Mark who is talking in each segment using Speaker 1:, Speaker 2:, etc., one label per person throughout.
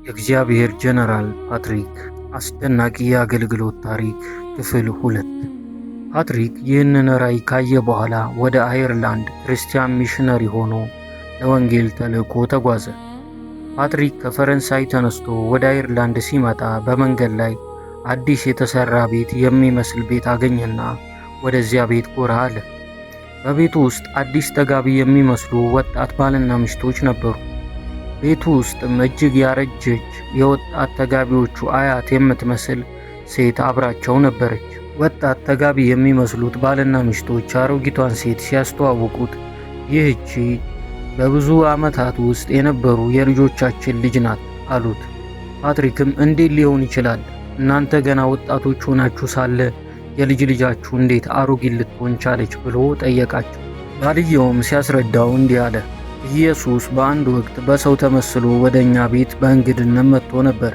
Speaker 1: የእግዚአብሔር ጀነራል ፓትሪክ አስደናቂ የአገልግሎት ታሪክ ክፍል 2። ፓትሪክ ይህንን ራእይ ካየ በኋላ ወደ አየርላንድ ክርስቲያን ሚሽነሪ ሆኖ ለወንጌል ተልእኮ ተጓዘ። ፓትሪክ ከፈረንሳይ ተነስቶ ወደ አየርላንድ ሲመጣ በመንገድ ላይ አዲስ የተሰራ ቤት የሚመስል ቤት አገኘና ወደዚያ ቤት ጎራ አለ። በቤቱ ውስጥ አዲስ ተጋቢ የሚመስሉ ወጣት ባልና ሚስቶች ነበሩ። ቤቱ ውስጥም እጅግ ያረጀች የወጣት ተጋቢዎቹ አያት የምትመስል ሴት አብራቸው ነበረች። ወጣት ተጋቢ የሚመስሉት ባልና ሚስቶች አሮጊቷን ሴት ሲያስተዋውቁት ይህቺ በብዙ ዓመታት ውስጥ የነበሩ የልጆቻችን ልጅ ናት አሉት። ፓትሪክም እንዴት ሊሆን ይችላል? እናንተ ገና ወጣቶች ሆናችሁ ሳለ የልጅ ልጃችሁ እንዴት አሮጊት ልትሆን ቻለች? ብሎ ጠየቃቸው። ባልየውም ሲያስረዳው እንዲህ አለ። ኢየሱስ በአንድ ወቅት በሰው ተመስሎ ወደ እኛ ቤት በእንግድነት መጥቶ ነበር።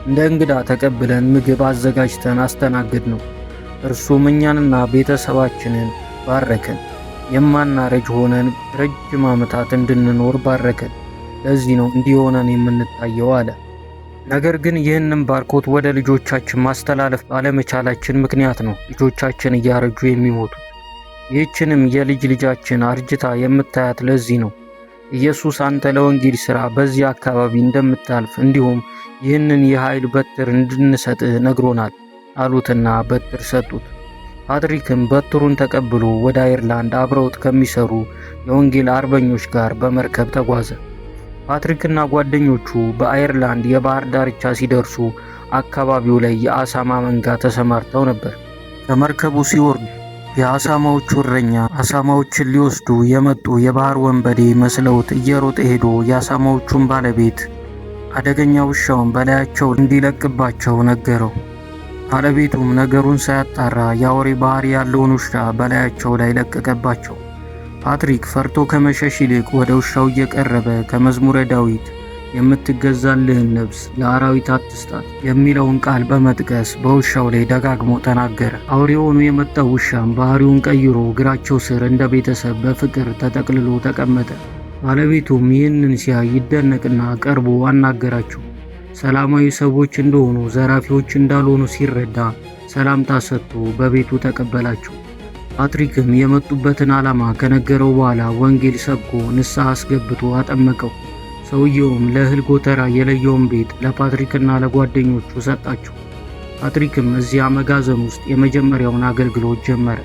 Speaker 1: እንደ እንግዳ ተቀብለን ምግብ አዘጋጅተን አስተናገድነው። እርሱም እኛንና ቤተሰባችንን ባረከን። የማናረጅ ሆነን ረጅም ዓመታት እንድንኖር ባረከን። ለዚህ ነው እንዲህ ሆነን የምንታየው አለ። ነገር ግን ይህንን ባርኮት ወደ ልጆቻችን ማስተላለፍ ባለመቻላችን ምክንያት ነው ልጆቻችን እያረጁ የሚሞቱት። ይህችንም የልጅ ልጃችን አርጅታ የምታያት ለዚህ ነው። ኢየሱስ አንተ ለወንጌል ሥራ በዚህ አካባቢ እንደምታልፍ እንዲሁም ይህንን የኃይል በትር እንድንሰጥህ ነግሮናል አሉትና በትር ሰጡት። ፓትሪክም በትሩን ተቀብሎ ወደ አየርላንድ አብረውት ከሚሰሩ የወንጌል አርበኞች ጋር በመርከብ ተጓዘ። ፓትሪክና ጓደኞቹ በአየርላንድ የባህር ዳርቻ ሲደርሱ አካባቢው ላይ የአሳማ መንጋ ተሰማርተው ነበር። ከመርከቡ ሲወርዱ የአሳማዎቹ እረኛ አሳማዎችን ሊወስዱ የመጡ የባህር ወንበዴ መስለውት እየሮጠ ሄዶ የአሳማዎቹን ባለቤት አደገኛ ውሻውን በላያቸው እንዲለቅባቸው ነገረው። ባለቤቱም ነገሩን ሳያጣራ የአውሬ ባህሪ ያለውን ውሻ በላያቸው ላይ ለቀቀባቸው። ፓትሪክ ፈርቶ ከመሸሽ ይልቅ ወደ ውሻው እየቀረበ ከመዝሙረ ዳዊት የምትገዛልህን ነፍስ ለአራዊት አትስጣት የሚለውን ቃል በመጥቀስ በውሻው ላይ ደጋግሞ ተናገረ። አውሬ ሆኖ የመጣው ውሻም ባህሪውን ቀይሮ እግራቸው ስር እንደ ቤተሰብ በፍቅር ተጠቅልሎ ተቀመጠ። ባለቤቱም ይህንን ሲያይ ይደነቅና ቀርቦ አናገራቸው። ሰላማዊ ሰዎች እንደሆኑ፣ ዘራፊዎች እንዳልሆኑ ሲረዳ ሰላምታ ሰጥቶ በቤቱ ተቀበላቸው። ፓትሪክም የመጡበትን ዓላማ ከነገረው በኋላ ወንጌል ሰብኮ ንስሐ አስገብቶ አጠመቀው። ሰውየውም ለእህል ጎተራ የለየውን ቤት ለፓትሪክና ለጓደኞቹ ሰጣቸው። ፓትሪክም እዚያ መጋዘን ውስጥ የመጀመሪያውን አገልግሎት ጀመረ።